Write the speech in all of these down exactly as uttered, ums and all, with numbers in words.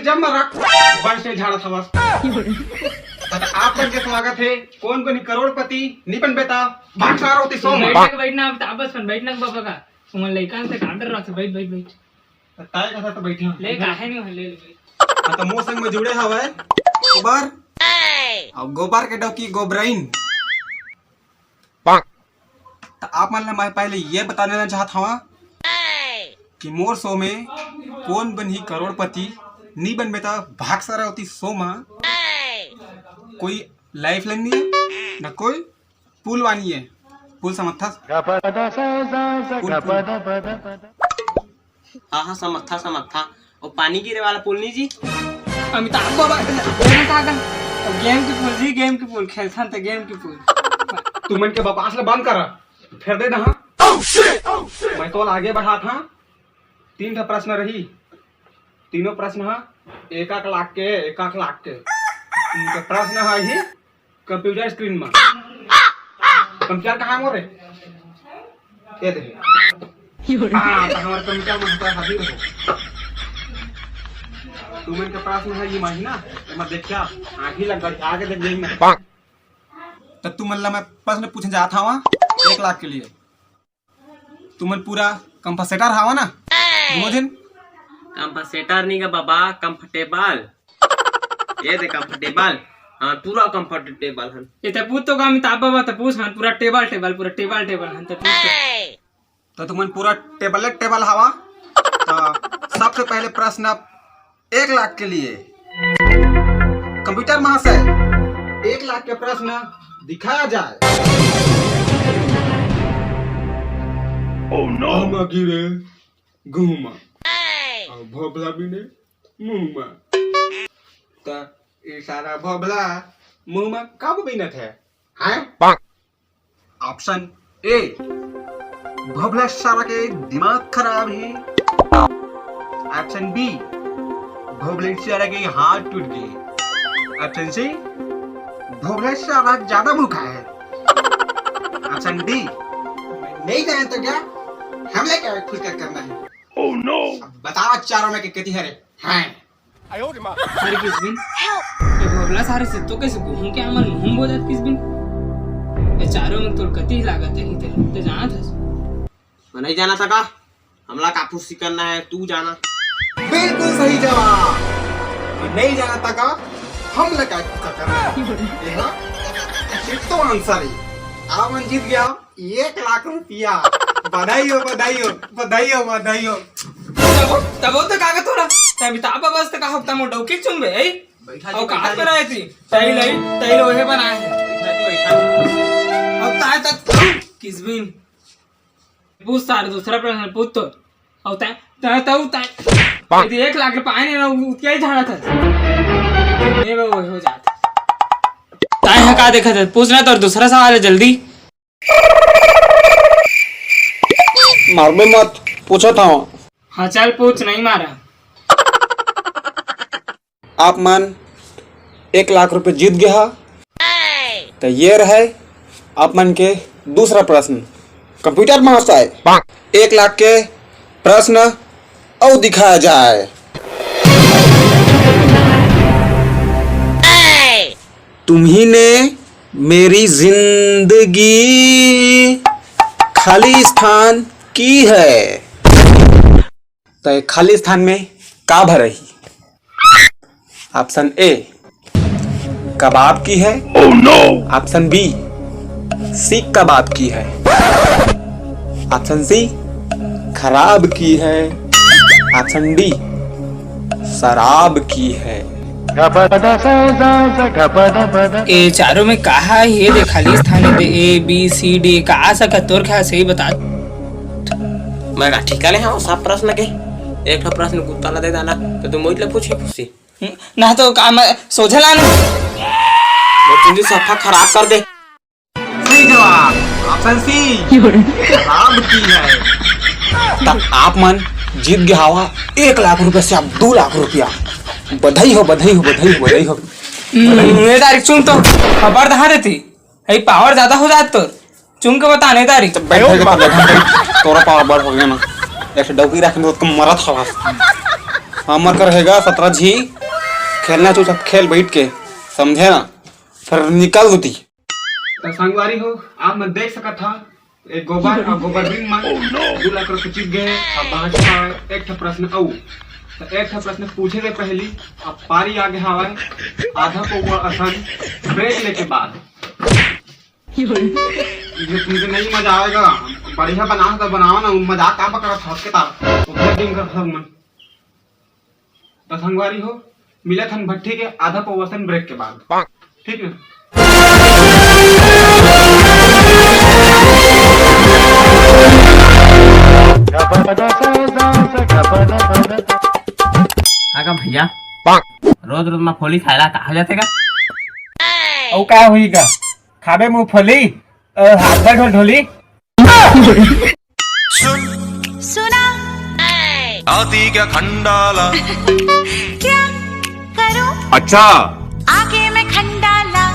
जब मरा बंस से झाड़त हवस। त आप मन के स्वागत हे। कोन कोन करोड़पति नी बनबे त भाग सारा होती सोम। बैठना के बैठना, अब त बस बैठना के बाबा का। तुमन लइका से काबर रहा से बैठ बैठ बैठ। त ताय कथा त बैठे हो। ले काहे नहीं ले ले बैठ। हाँ, त मोर संग में जुड़े हवय गोबर। अब गोबर के डौकी गोबराइन। त आप मन ला मैं पहले ये बता देना चाहत हवा कि मोर सो में कोन बनही करोड़पति, नी बनबे त भाग सारा होती सो मा। कोई लाइफ लाइन नहीं है, न कोई पुल वानी है। पुल समझथा? पुल, पुल। हाँ, हाँ, समझथा, समझथा। वो पानी गिरे वाला पुल नहीं जी? अमिताभ बाबा, गेम का गन? अब गेम के पुल जी, गेम के पुल। खेलथन त गेम के पुल। तुमन के बकवास ला बंद कर, फेर दे दहा। मैं तो आगे बढ़ात हाँ। तीन ठा प्रश्न रही, तीनों प्रश्न हा एक एक लाख के, एक एक लाख के। उनके प्रश्न हा ही कंप्यूटर स्क्रीन में। कंप्यूटर कहाँ मोरे? ये दे। हाँ, तो हमारे कंप्यूटर में होता है, हाजिर हो। तुमन के प्रश्न है ये माही ना, मैं देखिया, आँखी लग गई, आगे देख गई मैं। तो तुमन ला मैं प्रश्न पूछने जात हवा एक लाख के लिए। तुमन पूरा कंपनसेटर हवा ना, दोनों झन? कंपनसेटर नहीं गा बाबा, कंफर्टेबल। ये दे कंफर्टेबल। हाँ, पूरा कंफर्टेबल हन। ये ते पूछ तो गा अमिताभ बाबा, ते पूछ हन, पूरा टेबल, टेबल, पूरा टेबल, टेबल हन, ते पूछ तो। तो तुमन पूरा टेबल, टेबल हवा। तो सबसे पहले प्रश्न एक लाख के लिए। कंप्यूटर महाशय, एक लाख के प्रश्न दिखाया जाए। Oh no! आमा गिरे घूमा, और भोभला बिने मुँह मा। त ये सारा भोभला मुँह मा कब बिनत है? हैं? Option A, भोभला सारा के दिमाग खराब है। Option B, भोभला सारा के हाथ टूट गए। Option C, भोभला सारा ज्यादा भूखा है। Option D, नहीं जाने तो क्या, हमला क्या खुश कर करना है। Oh no! अब बताओ चारों में के कति हरे हैं? अरे किस दिन? ये भोभला सारे से तो कैसे घूम के हमन मुंह बोलत किस दिन? ये चारों में तोर कति लागत है, ते, ते जानत हस? मैं नहीं जाना था का? हमला का फुस्सी करना है, तू जाना। बिल्कुल सही जवाब। मैं नहीं जाना था का? हमला का फुस्सी करना है? ये ना? ये तो आंसर है। आप मन जीत गया। एक लाख रुपया। बधाई हो, बधाई हो, बधाई हो, बधाई हो। तब, तब तो कागज तोरा, तब अमिताभ बाबा से कहा, "तब मोर डौकी चुनबे, ए?" बैठा जी, और बैठा कागज जी। बनाए थी, तैल, तैल ओहे बनाए है। बैठा जी, बैठा जी। और ताए तक किस बिन? पूछ सार, दूसरा प्रश्न पूछ तो। और ताए, ताए, ताए, ताए। यदि एक लाख रुपया आए नहीं ना, वो क्या ही झाड़ा था? ये वो हो जाता। ताए है का देखा था? पूछना तो, और दूसरा सवाल है, जल्दी। मारबे मत, पूछत हंव। हाँ, चल पूछ, नहीं मारा। आप मन एक लाख रुपए जीत गया हा, तो ये रहे आप मन के दूसरा प्रश्न। कंप्यूटर महाशय, एक लाख के प्रश्न और दिखाया जाए। तुम्ही ने मेरी जिंदगी खाली स्थान की है। तो ये खाली स्थान में का भरही? Option A, कबाब की है। Oh no! Option B, सीख कबाब की है। Option C, खराब की है। Option D, शराब की है। ए चारों में कहा है ये दे, खाली स्थान है दे, A B C D, कहा सकत तोर ख्याल से ही बता। मैं का ठीका ले हंव सब प्रश्न के? एक ठो प्रश्न कुत्ता ला दे दाना, तो तू मोहित ला पूछ के पूछी। ना तो का मैं सोझे लानू? वो तुझे सफा खराब कर दे। सही जवाब option C, शराब की है। त आप मन जीत गया हवा एक लाख रुपया से आप दो लाख रुपया। बधाई हो, बधाई हो, बधाई हो, बधाई हो। हम्म, ये तारीख सुन तो, खबर दहा देती। ए पावर ज्यादा हो जात तो चुन के बता नहीं तारीख। बैठ के तो बैठ, तोरा पावर बढ़ हो गया ना। एक डौकी रख दो तो मरत हवा। हमर कर हेगा सतरा झी, खेलना चुपचाप खेल बैठ के, समझे ना? फिर निकल दूती। त संगवारी हो, आप मन देख सकत हा, एक गोबर अउ गोबर बिन मन दू लाख रुपये जीत गए। अब बाँचे हवय एक ठो प्रश्न अउ। त एक ठो प्रश्न पूछे ले पहली अब पारी आगे हवय आधा पौवा असन ब्रेक लेके बाद। ये तुमके नहीं मजा आवेगा। बढ़िया बना तो बनाओ ना, मजाक का पकड़ा फंस के तार। तो फिर दिन कर सब मन। त संगवारी हो, मिलत हन भट्ठी के आधा पौवा असन ब्रेक के बाद। ठीक ना? हाँ का भैया, रोज रोज मूंगफली खाएला का हो जाथे का? अउ का होही का? खाबे मूंगफली, अ, हाथ भर ढोल ढोली। सुना। आती क्या खंडाला? क्या करूं? अच्छा। आके मैं खंडाला।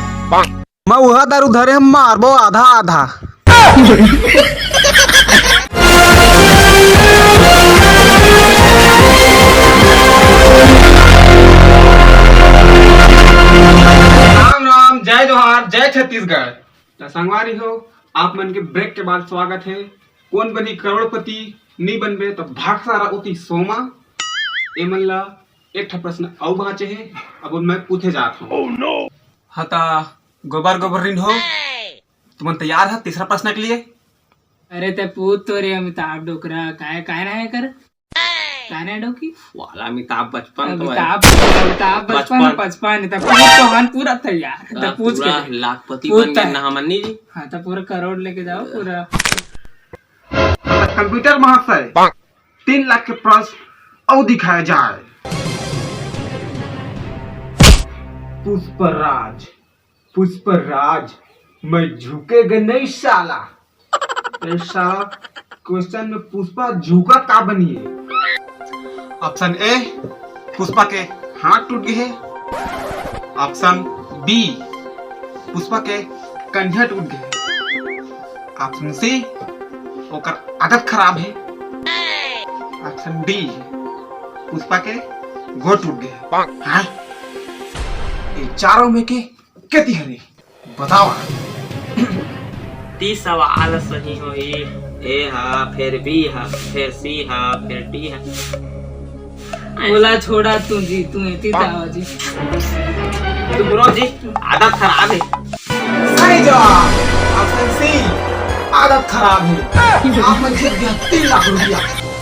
मैं उहा दारू धरे, हम मारबो आधा आधा। राम राम, जय जोहार, जय छत्तीसगढ़। त संगवारी हो, आप मन के ब्रेक के बाद स्वागत हे। कोन बनी करोड़पति, नी बनबे त भाग सारा उती सोमा। एमन ला एक ठा प्रश्न अउ बाँचे हे, अब मैं पूछे जात हूँ। हाँ त गोबर गोबरिन हो, तुमन तैयार है तीसरा प्रश्न के लिए? अरे ते पूछ तो रे अमिताभ डोकरा, काय, काय रहे कर? काय रहे डोकी? वाला अमिताभ बचपन तो है। अमिताभ, अमिताभ बचपन, बचपन। पचपन, ते पूछ तो हन पूरा तैयार, ते हाँ, पूछ के पूरा ले। लाखपति पूछ बन गए त। ना हमन नी जी। हाँ, त पूरा करोड़ लेके जाओ, पूरा। कंप्यूटर महाशय, तीन लाख के प्रश्न अउ दिखाया जाए। पुष्पराज, पुष्पराज, मैं झुकेगा नहीं साला। ए साला, क्वेश्चन में पुष्पा झुका का बनी है? ऑप्शन ए, पुष्पा के हाथ टूट गए हे। ऑप्शन बी, पुष्पा के कंधा टूट गए हे। ऑप्शन सी, ओकर आदत खराब हे। ऑप्शन डी, पुष्पा के गोड़ टूट गए हे। हाँ? ये चारों में के कति हरे? बतावा। ती सवाल सही होही। ए हा, फिर बी हा, फिर सी हा, फिर डी हा। ओला छोड़ा तू जी, तू एती त आवा जी। तो ब्रो जी, आदत खराब है। सही जवाब, ऑप्शन सी, आदत खराब है। आप मन जीत गया तीन लाख रुपया।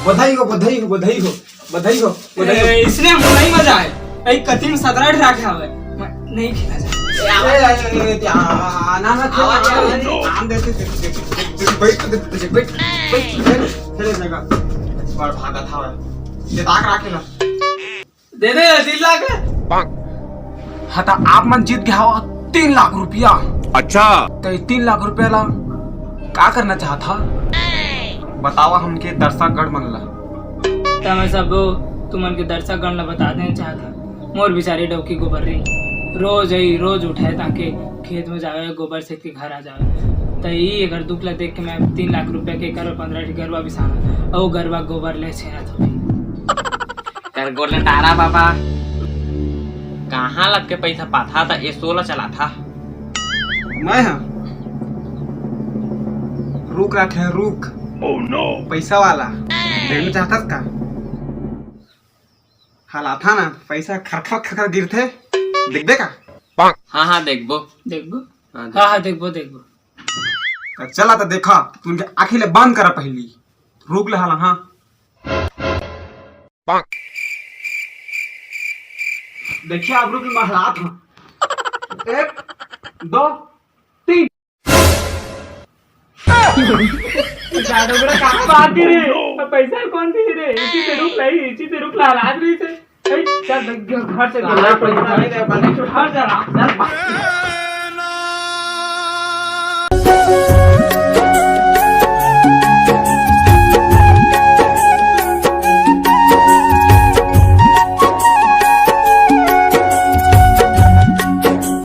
बधाई हो, बधाई हो, बधाई हो। बधाई हो, बधाई हो। ए, इसने हमको नहीं मजा आए। ए, कति में सतरा अठारह के आवे। मैं नहीं खेला जाए। ए, आवा, ए, ए, ए, ए, आ, ना, ना, खेला, आवा, आवा, आवा। आवा। आम दे, दे, दे, दे, दे, बैठ, दे, दे, दे, बैठ, बैठ, खेल, खेले जाएगा। बड़ भागत हवा। ये दाग राखे ला। दे दे, दिल लाग। हाँ, त आप मन जीत गए हवा तीन लाख रुपया। अच्छा। त ये तीन लाख रुपया ला का करना चाहत हा? बतावा हमके दर्शकगण मन ला। त मैं सबो तुमन के दर्शकगण ला बता देना चाहत हा, मोर बिचारी डौकी गोबर्री रोज आई, रोज उठे ताके खेत में जावे, गोबर से के घर आ जावे। त ई एकर दुख ला देख के मैं तीन लाख रुपया के एकर पंद्रह ठी गरवा बिसाना, अउ गरवा गोबर ले छेना थोड़ी। कर गोड़ ले टारा बाबा, कहाँ लग के पैसा पाथा त एसो ला चलाथा? मैं हा रुख राखे रुख। Oh no! पैसा वाला। देखना चाहता का? हालाथा ना, पैसा खरखर खरखर गिरथे। देखबे का? हाँ, हाँ, देखबो। देखबो? हाँ, हाँ, हाँ, देखबो, देखबो। त चला त देखा, तुमके आँखी ले बंद करा पहली। रुख ले हाला, हाँ। देखिए, आप रुख ले महलात, हाँ। एक, दो, तीन। जादू बड़ा कहाँ बात गिरे? पैसा कौन दी रे? इसी ते रुख लाई, इसी ते रुख ला, रात रही से। ए, चल, देख, घर से साला पैसा नहीं दे, बने चुप, हट जा, चल, भाग।